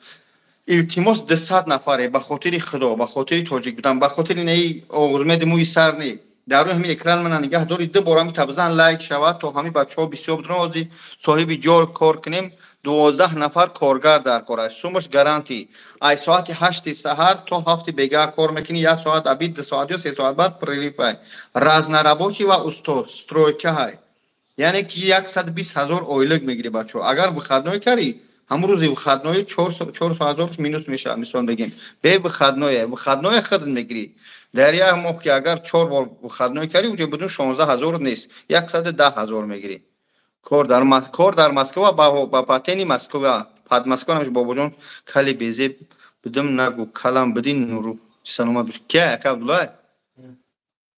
илтимос, 200 нафаре, ба хотири Худо, ба хотири тоҷик будан, ба хотири неи Оғузмеди мӯи сар не, дар рӯи ҳамин экран мана нигаҳ дори, ду бор ҳами табзан лайк шавад, то ҳамин бачаҳо бисёр буданд. Ҳози соҳиби ҷор кор кунем, 12 нафар коргар дар кор аст. Сумаш гарантӣ. Ай соати 8-и саҳар то 7-и бегаҳ кор мекунӣ, як соат обед, 2 соат ё 3 соат баъд перерыв ай. Разнорабочий ва устод, стройка ҳай. Яъне ки 120 000 ойлик мегирӣ, бачаҳо. Агар выходной карӣ, ҳамун рӯзи выходной 400 ҳазорш минус мешавад, мисол бигем. Бе выходное, выходное худат мегирӣ. Дар як моҳ ки агар чор бор выходной карӣ, уҷо бидун 16 000 нест, 110 000 мегирӣ. Кор дар Москва, ба патени Москва, под Москва намеш. Бобоҷон, кали безеб бидум нагу, калам бидин нуру. Саломат бош. Ки ака Абдуллай?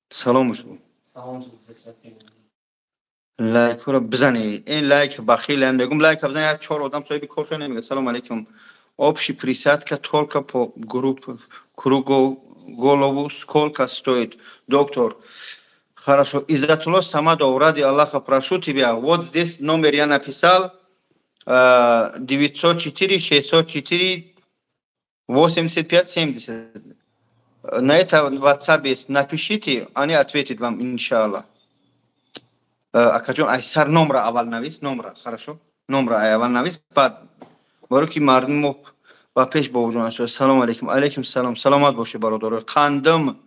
Салом бош. Лайкҳоро бизанед. Ин лайк бахилам мегум, лайк бизанед, як чор одам соҳиби коршо намега. Салом алейкум. Общий присадка только по групп кругу голову сколько стоит, доктор? Хорошо. Изратулло Самадов, ради Аллаха, прошу тебя. Вот здесь номер я написал. 904 604 85 70. На это WhatsApp есть. Напишите, они ответят вам, иншаллах. Акаҷон, ай сар номра аввал навис, номра, хорошо? Номра ай аввал навис, баъд баро ки мардум мо ба пеш. Бобоҷон, салом алейкум. Алейкум салом. Саломат бошед, бародаро. Қандым.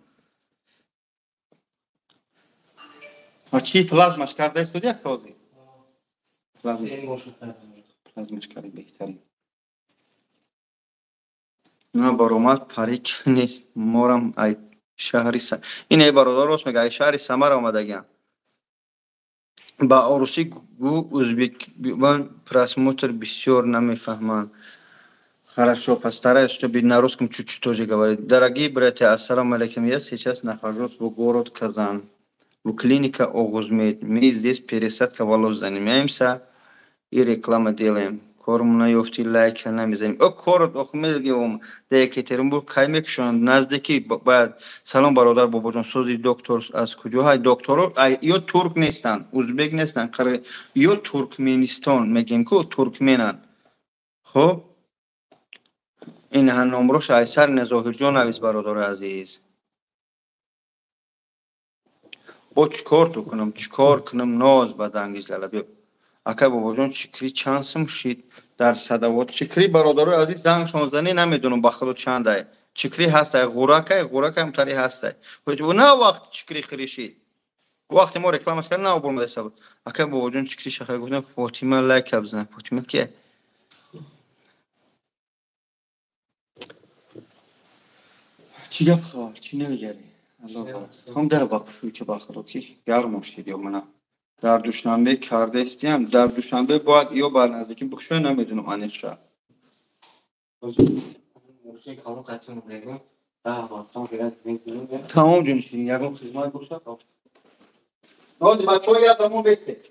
Чӣ, плазмаш карда истоди, як този? Плазмаш карди, беҳтарин. На баромад, парик нест. Морам ай шаҳри, ин эй бародар рост мега, ай шаҳри Самара омадагиам. Ба орусӣ гӯ, узбекбан просмотр бисёр намефаҳманд. Хорошо, постараюсь, чтобы на русском чуть-чуть тоже говорить. Дорогие братья, ассаламу алейкум. Я сейчас нахожусь в город Казан, в клиника Огузмед. Мы здесь пересадка волос занимаемся и реклама делаем. Корм наёфти, лайк намезанем. О, кор ох мегӯм, дар Екатеринбург кай мекушонанд? Наздики бояд. Салом, бародар бобоҷон, сози доктор аз куҷо ҳай? Докторо ё турк нестанд, узбек нестанд, ё Туркменистон мегем ку, туркменанд. Хуб, ин номрош айсар Незоҳирҷон навис, бародари азиз. Бо чӣ кор ту кунам, чӣ кор кунам? Ноз ба дангиз лала биё. Ака бобоҷон, чикри чанд сум шид дар Садовод? Чикри, бародарои азиз, занг шонзане, намедонам, ба худо, чандай. Чикри ҳастай, ғуракай, ғуракай тари ҳастай. На вақт чикри хиришид. Вақте мо рекламаш кард, на бурмадаиста буд. Ака бобоҷон, чикри шаха гуфтам, Фотима лайка бизан. Фотима кия? Чӣ гап, хабар? Чӣ намегарӣ? Ҳам дар ба пушӯй ки, ба худо, ки гарм шид. Ё мана дар Душанбе кардаистиям, дар Душанбе бояд ё бар наздикӣ бикушоя, намедонам аниқша. Тамом, ҷонширин, ягон хизмат бошад? Ҳозир бачаҳо як замон бестед.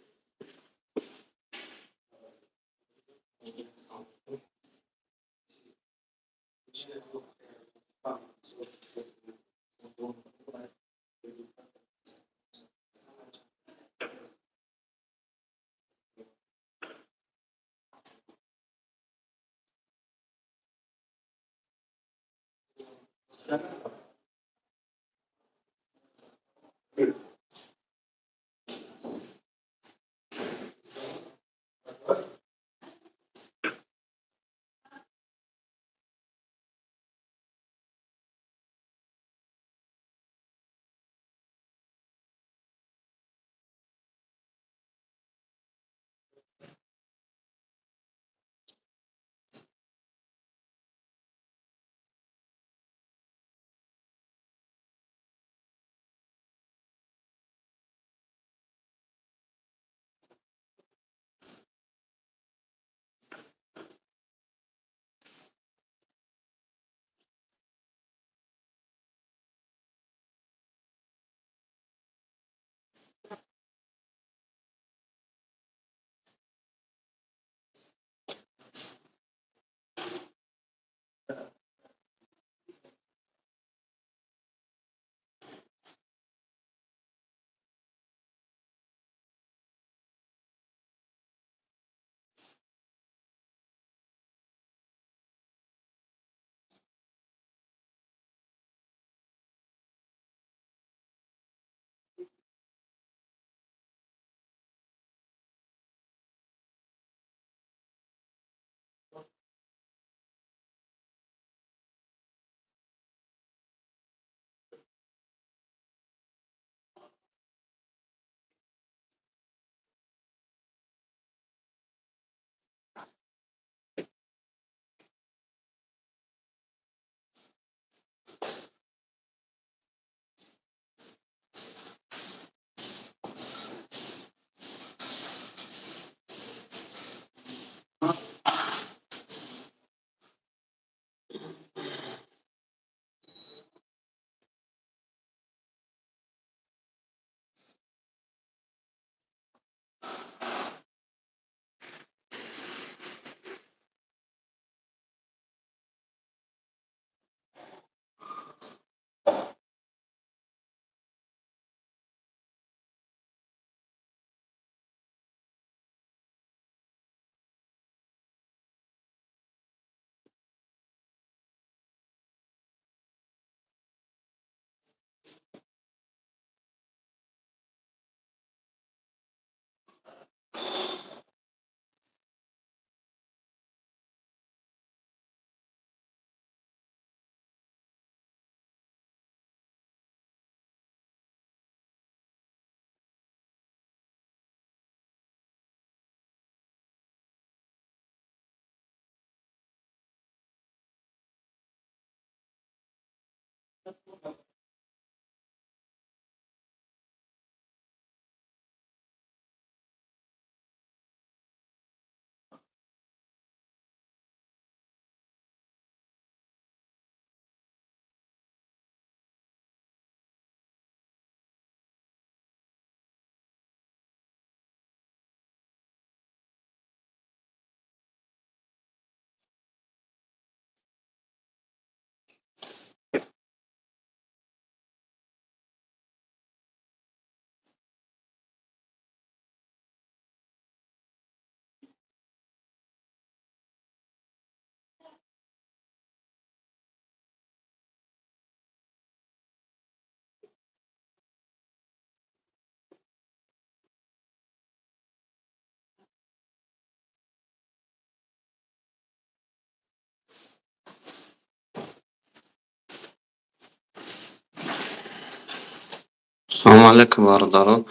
Салому алейкум, бародарон.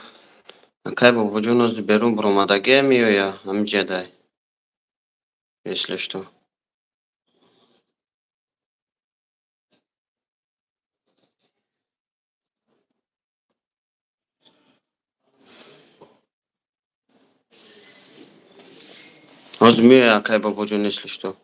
Акай Бобоҷон ози берун баромадагиам ё ҳамиҷадай? Если что. Ҳозир меояй, акай Бобоҷон, если что.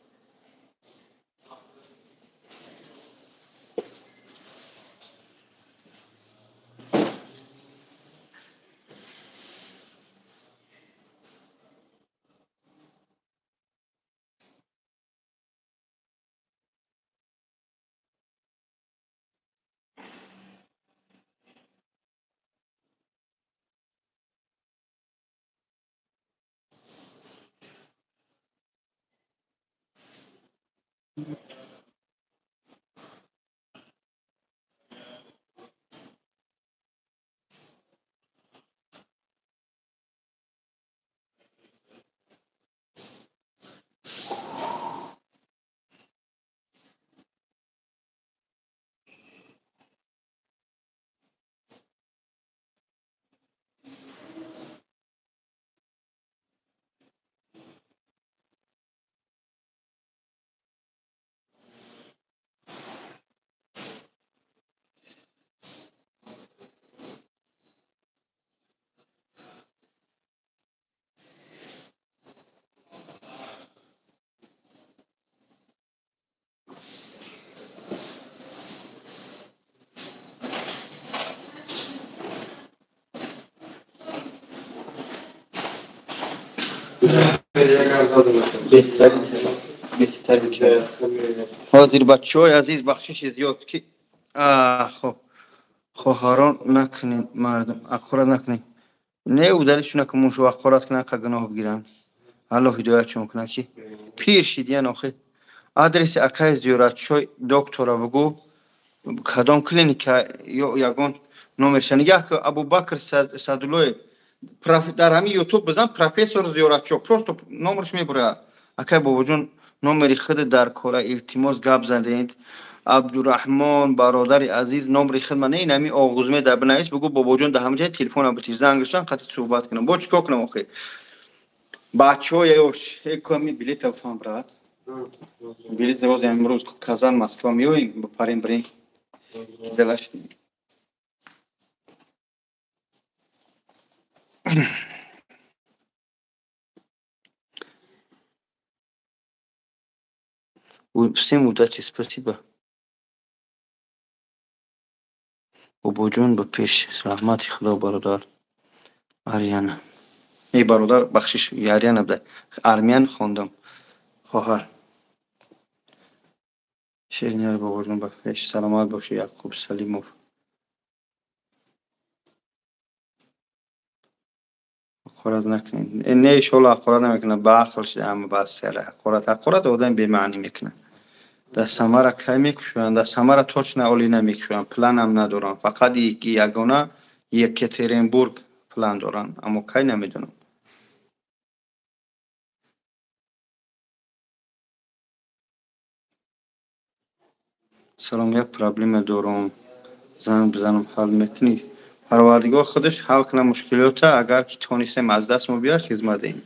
Ҳозир, бачаҳои азиз, бахшиши зиёд, ки хоб хоҳарон накунед, мардум ҳақорат накунед. Не удалишона ки мушу ҳақорат кунанд, қа гуноҳ бигиранд. Аллоҳ ҳидоятшон кунад, ки пир шидиян охи. Адреси акай зиёратчой доктора бугӯ, кадом клиника ё ягон номерша нигаҳ ки. Абубакр Садулоев дар ҳамин Ютуб бизан, профессор Зиёратчо, просто номерш мебурад. Акай Бобоҷон, номери худ дар кора, илтимос, гап задед. Абдураҳмон, бародари азиз, номери худ ман ин ҳамин оғузме дар бинавис, бугӯ Бобоҷон дар ҳамин ҷай телефона битиш, занг гирифтан, қати суҳбат кунам. Бо чӣ кор кунам охи? Бачаҳо, ёш ками билета фам, брат, билет рози имрӯз Казан Москва меоем, бипарем, бирем зелаш. Всем удачи, спасибо. Бобоҷон, ба пеш, раҳмати Худо, бародар Аряна. Эй бародар, бахшиш, Аряна буда, Армян хондам, хоҳар. Ширинияр, бобоҷон, ба пеш, саломат бошӣ, Яқуб Салимов. Ҳақорат накунед. Не, иншоалло, ҳақорат намекунад, ба ақл шуда ҳама, бас сара ҳақорат. Ҳақорат одам бемаънӣ мекунад. Дар Самара кай мекушоянд? Дар Самара точно оли намекушоянд, планам надоранд. Фақат ягона Екатеринбург план доранд, аммо кай намедонам. Салом, як проблема дорам, занг бизанам, ҳал мекунӣ? Парвардигор худаш ҳал кунад мушкилота, агар ки тонистем, аз даст мо биёяд, хизмат диҳем.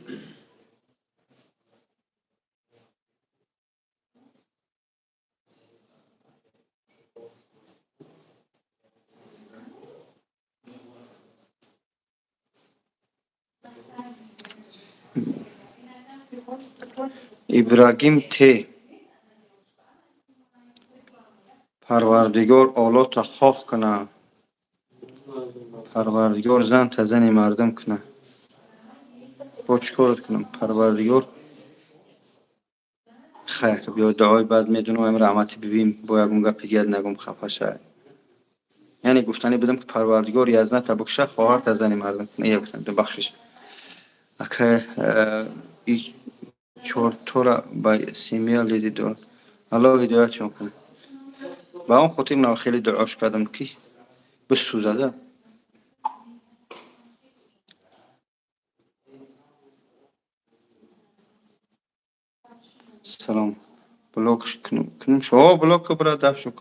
Ибрагим Т. Парвардигор олота хох куна. Парвардигор зан та зани мардум куна. Бо чӣ корот кунам? Парвардигор хайр, биё дуои баъд медунам, ам раҳмати бибим, бо ягон гапи дигар нагум, хафа шавад. Яъне гуфтанӣ будам, ки Парвардигор язната бикуша, хоҳарта зани мардум куна. Ия гуфтам, бахшиш. Ака чортора ба семья лези дорад. Аллоҳ ҳидоятшон кунад. Ба он хотир ман хеле дуош кардам, ки бисӯзада. Салом. Блок кунем. Шо блок бра даф шо.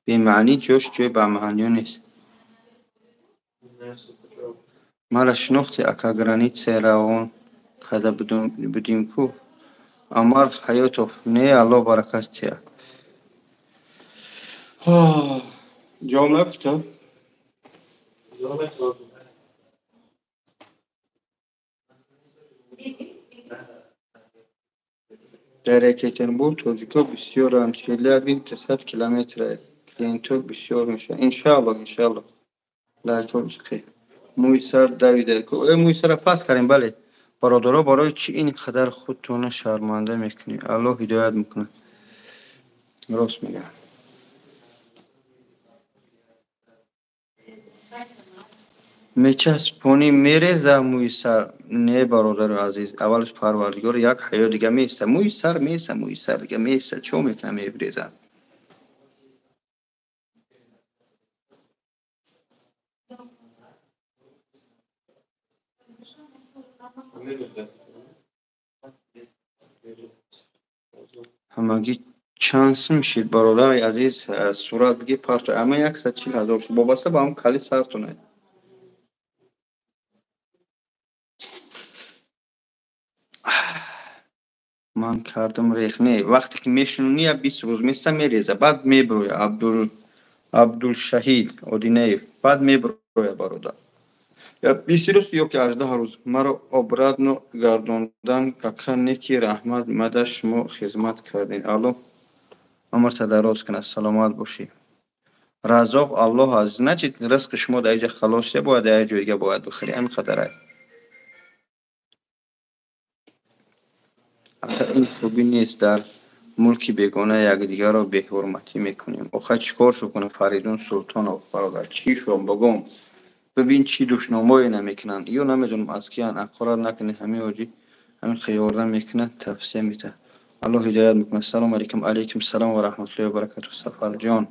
Бемаънӣ ҷош ҷои бамаъниё нест. Мара шинохти, ака, граница равон карда будим ку. Амар Ҳаётов, не, Аллоҳ баракат диҳад. Ҷавоб нагуфтам? Дар Екатеринбург тоҷикҳо бисёранд. Челябинск 300 километр. Клиентҳо бисёр мешаванд. Иншаалло, иншаалло. Лайкҳо бисқи. Мӯи сар давида. Мӯи сара паст кардем, бале. Бародаро, барои чӣ ин қадар худтонро шарманда мекунед? Аллоҳ ҳидоят мекунад. Рост мегӯям. Мечаспонӣ, мереза мӯи сар? Не, бародари азиз, аввалаш Парвардигор як ҳаё дига меиста. Мӯи сар меиста, мӯи сар дига меиста. Чо мекунам, мебиреза? Ҳамагӣ чанд сум шид, бародари азиз? Сурат бигир, парто. Ама 140 ҳазор шуд. Вобаста ба ҳам кали сартона. Ман кардам рех. Не, вақте ки мешунонӣ, я 20 рӯз места, мереза, баъд меброя. Абдулшаҳид Одинаев, баъд меброя, бародар. Я 20 рӯз ё ки 18 рӯз. Маро обратно гардондан, ака, неки раҳмат, мада шумо хизмат кардем. Аллоҳ умрта дароз кунад, саломат бошӣ. Разоқ Аллоҳ аст. Значит, ризқи шумо дар инҷа халос шуда, бояд дар як ҷои дига бояд бихӯрӣ. Ҳамин қадар. Ака, ин хубӣ нест, дар мулки бегона якдигарро беҳурматӣ мекунем. Охир чӣ кор шо кунем, Фаридун Султонов, бародар, чӣ шо бигӯм? Бибин, чӣ душномое намекунанд. Ё намедонам аз киянд, ҳақорат накунед, ҳамин ҳоҷӣ ҳамин ёрдам мекунад, тавсия метаҳад. Аллоҳ ҳидоят мекунад. Салому алайкум. Алайкум салом ва раҳматуллоҳи ва баракатуҳ, Сафарҷон.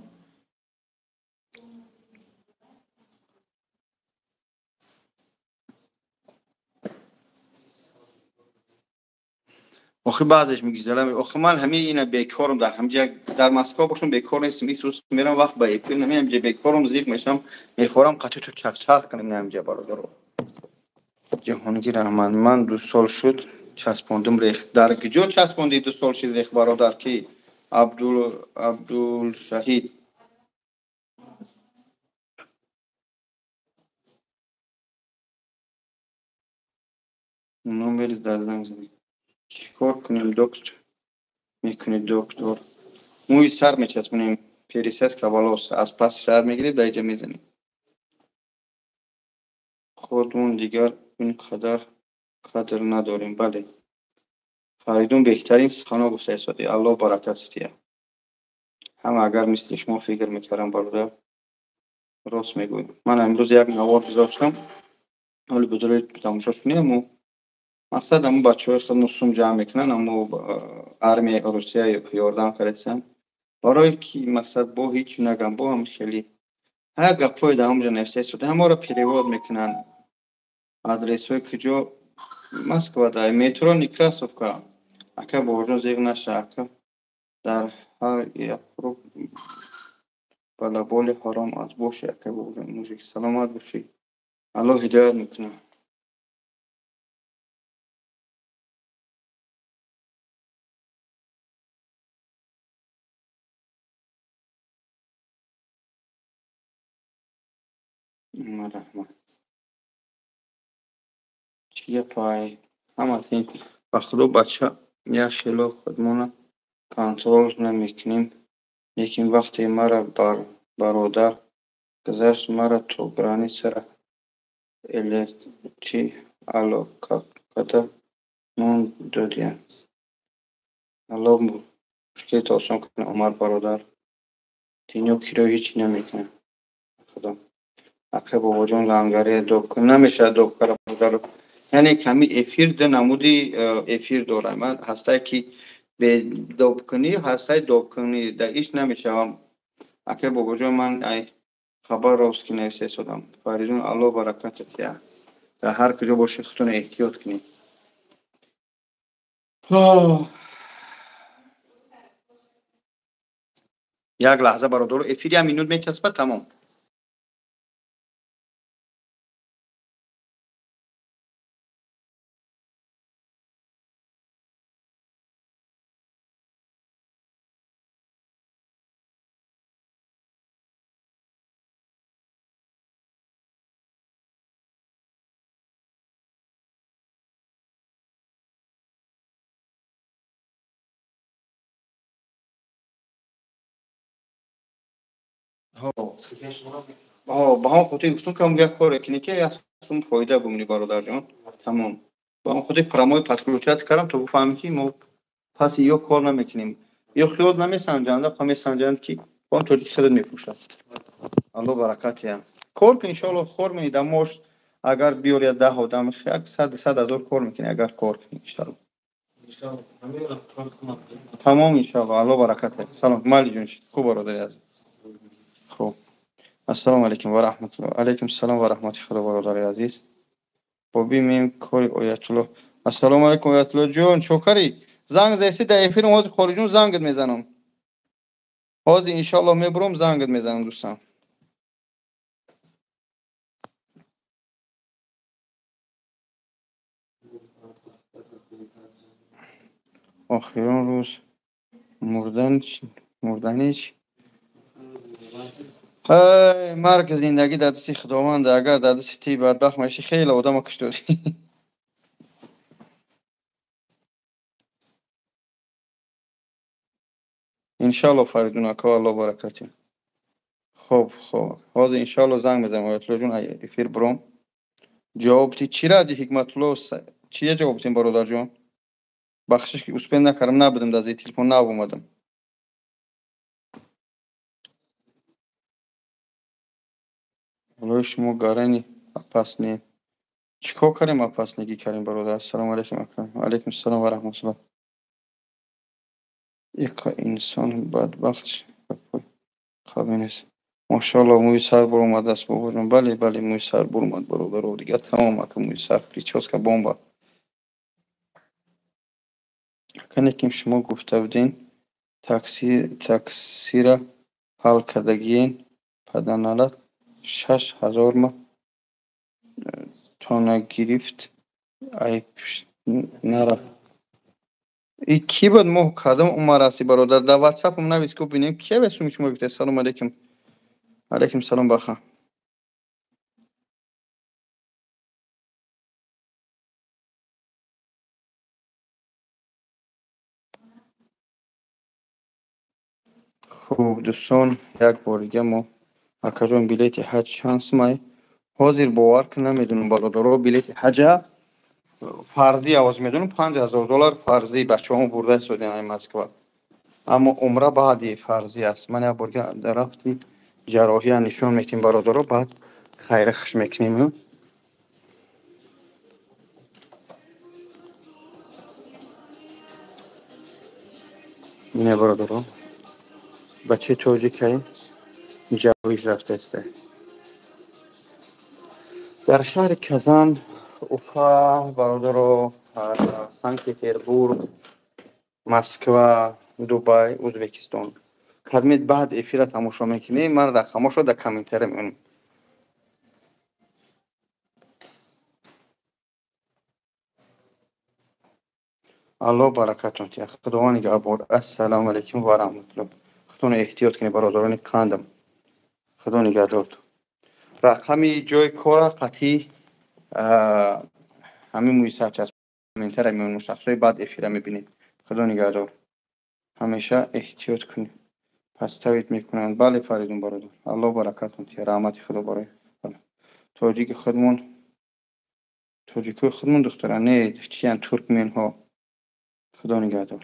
Охи баъзеш мегизалам. Охи ман ҳамин ина бекорам, дар ҳамҷа дар Москва бошам, бекор нестам. Ис рӯз мерам, вақт ба эфир намеям, ҷа бекорам, зиқ мешам, мехорам қатъи ту чақчақ кунам ҳамҷа, бародаро. Ҷаҳонгир Аҳмад, ман 2 сол шуд часпондум рех. Дар куҷо часпонди 2 сол шуд рех, бародар, ки Абдулшаҳид? Номери дар занг занед. Чӣ кор кунем, доктор? Мекунед, доктор. Мӯи сар мечаспонем, пересадка волос, аз паси сар мегиред, ба инҷа мезанед. Худмон дигар ин қадар қадр надорем, бале. Фаридун беҳтарин сухано гуфта истоди. Аллоҳ баракат диҳад. Ҳама агар мисли шумо фикр мекардам, бародар, рост мегӯем. Ман имрӯз як навор гузоштам. Ҳоли бузурги тамошо шунед, аммо мақсад ҳамун бачаҳои худмон сум ҷамъ мекунанд, аммо армияи Русия ёрдам кардастанд. Барое ки мақсад бо ҳеҷ нагам, бо ҳам хеле ҳар гапҳое дар ҳамонҷо навишта истода, ҳамаро перевод мекунанд. Адресҳои куҷо? Москва дар метро Некрасовка. Ака Бобоҷон, зиқ наша, ака, дар ҳар як рӯ балаболи ҳаром аст. Боши, ака Бобоҷон, мужик, саломат бошӣ. Аллоҳ ҳидоят мекунад. Раҳмат. Чӣ гапай? Ҳама тин. Ба худо бача, як хело худмона контрол намекунем, лекин вақте мара бародар гузашт, мара то границара элечи алоқакада нон додиян. Аллоҳ мушкилито осон кунад, Умар бародар. Дунё киро ҳеҷ намекунад. Худо. Ака бобоҷон, лангария доб кун. Намешавад доб кара, бародар. Яъне ками эфир ду намуди эфир дорад. Ман ҳастае ки бедобкунӣ, ҳастаи добкунӣ. Дар иш намешавам. Ака бобоҷон, ман ай Хабаровски нависта истодам. Фаридун, Аллоҳ баракатат диҳад. Дар ҳар куҷо бошед, худтон эҳтиёт кунед. Як лаҳза, бародаро, эфир як минут мечаспад, тамом. Ба ҳамон хотир гуфтум, ки як коре кунӣ, ки як сум фоида бумонӣ, бародарҷон. Тамом. Ба ҳамон хотир прямой подключать кардам, то бифаҳмем, ки мо паси ё кор намекунем. Ё хиёл намесанҷанд, ха месанҷанд, ки он тоҷики худат мепӯшад. Аллоҳ баракат диҳад. Кор кун, иншоаллоҳ, кор мекунӣ дар мош, агар биёри 10 одам, як 100 000 кор мекунӣ, агар кор кунӣ, иншоаллоҳ. Тамом, иншоаллоҳ, Аллоҳ баракат диҳад. Салом, майли ҷон, хуб, бародари азиз. Хуб. Ассалому алайкум ва раҳматуллоҳ. Алайкум салом ва раҳмати Худо, бародари азиз. Боби мем кори Оятуллоҳ. Ассалому алайкум, Оятуллоҳ ҷон, чо карӣ? Занг заси дар эфирам, ҳозир хориҷун зангат мезанам. Ҳозир иншоаллоҳ мебурам, зангат мезанам, дӯстам. Охирон рӯз мурданич. Ай, марг, зиндагӣ дар дасти Худованд. Агар дар дасти ти бадбахт мешӣ, хеле одамо куштодӣ. Иншоаллоҳ, Фаридун ака, Аллоҳ баракат диҳад. Хуб, хуб. Ҳозир иншоаллоҳ занг мезанам, Оятуллоҳ ҷон, эфир буром. Ҷавоб ти чӣ ради Ҳикматуллоҳ, чия ҷавоб дидем, бародарҷон? Бахшиш, ки успеть накардам, набудам дар зери телефон, нав омадам. Болои шумо гарани опасный. Чӣ кор кардем, опаснигӣ кардем, бародар? Ассалому алайкум, ака. Алайкум ассалом ва раҳматуллоҳ. Иқа инсон бадбахт қабил нест. Мошоаллоҳ, мӯи сар буромадааст, бобоҷон. Бале, бале, мӯи сар буромад, бародаро. Дигар тамом, ака, мӯи сар, прическа бомба. Ака, лекин шумо гуфта будем, таксира ҳал кардагиен, паданалат 6000 ма тона гирифт, ай пушт нарафт. И кӣ буд, мо кадом Умар ҳастӣ, бародар? Дар ватсапам навис, ку бинем, кия бе суми шумо гуфта. Салому алайкум. Алайкум салом, баха. Хуб, дӯстон, як бор дига мо, акаҷон, билети ҳаҷ чанд сумай? Ҳозир бовар кун, намедонам, бародаро, билети ҳаҷа фарзӣ авоз медонам, 5000 доллар фарзӣ, бачаҳомо бурда истодем ай Москва. Аммо умра баъди фарзӣ аст. Ман як бор дига рафти ҷарроҳия нишон медиҳем, бародаро, баъд хайра хуш мекунем. Ине, бародаро, бачаи тоҷикай ҷарроҳиш рафтааст дар шаҳри Казан, Уфа, бародаро, Санкт Петербург, Москва, Дубай, Ӯзбекистон. Кадмед баъд эфира тамошо мекунем, ман рақамошро дар комментария мемонам. Аллоҳ баракатон диҳад. Худованд нигаҳбон. Ассалому алайкум ва раҳматуллоҳ. Худтонро эҳтиёт кунед, бародарони қандам. Худо нигаҳдорд. Рақами ҷои кора қатъи ҳамин мӯи сарчасп. Комментария мемонем, шахсҳои баъд эфира мебинед. Худо нигаҳдор. Ҳамеша эҳтиёт кунед. Подставить мекунанд. Бале, Фаридун бародар. Аллоҳ баракатон диҳад. Раҳмати Худо барои тоҷики худмон. Тоҷикои худмон, духтара, не, чиян, туркменҳо. Худо нигаҳдор.